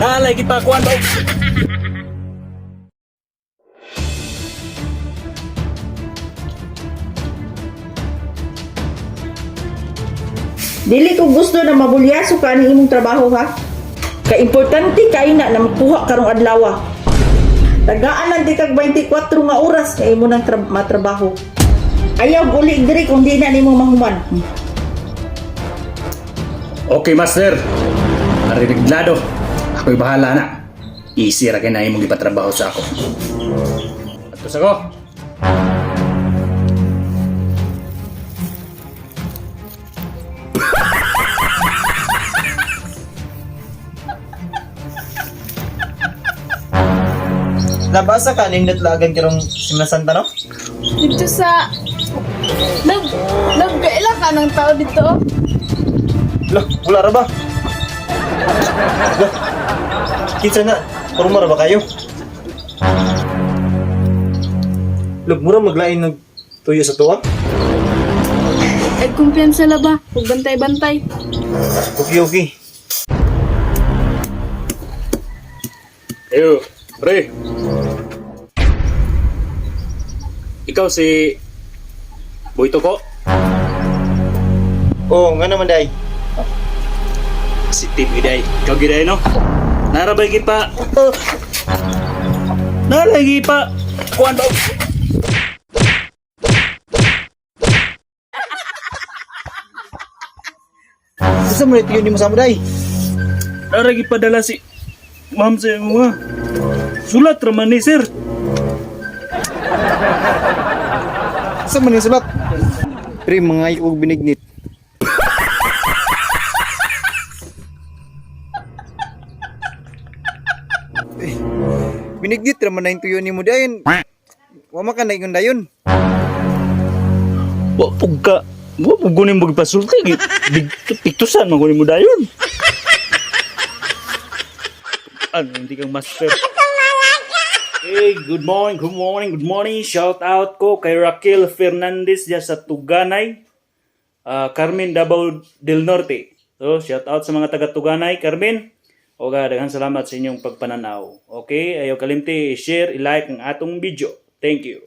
Naalay gipakuan ba? Dili ko gusto na mabulyaso ka ani imong trabaho ha. Kay importante kay na na makuha karong adlaw. Tagaan lang di kag 24 nga oras nga imo nang matrabaho. Ayaw guli diri kung di na nimo mahuman. Okay, master. Narinig-lado. Ako'y bahala na. Easy ra kay na imong ipatrabaho sa ako. Atos ako. Nabasa ka ning natlagan karong Semana Santa, no? Dito sa... Love, love, kaila ka ng tao dito, oh. Lah, wala ra ba? Lah. Kinsa na? Porma ra ba kayo? Lug mura maglain nag tuyo sa tuwa. Ay, kumpiyansa la ba? Huwag bantay-bantay. Okay, okay. Ayo, pre. Ikaw si Boy Toko. Oo, nga naman day. Si Tim Giday. Ikaw Giday, no? Narabay gipa. Oh. Narabay gipa. Kuan ba? Unsa man tuyo nimo sa amo day? Narabay gipa dala si Ma'am sa imo nga. Sulat raman ni sir. Unsa man yung sulat? Pre, mga og binignit. Eh, binignit ra man na yung tuyo nimo dayon. Wa man ka na ingon dayon. Wa pug ka. Wa pug gunin mo gipasulti. Piktusan man gunin mo dayon. Ano, hindi kang master. Hey, good morning, good morning, good morning. Shout out ko kay Raquel Fernandez diya sa Tuganay, Carmen Davao del Norte. So, shout out sa mga taga Tuganay, Carmen. Oga, daghan salamat sa inyong pagpananaw. Okay, ayaw kalimti i-share, i-like ang atong video. Thank you.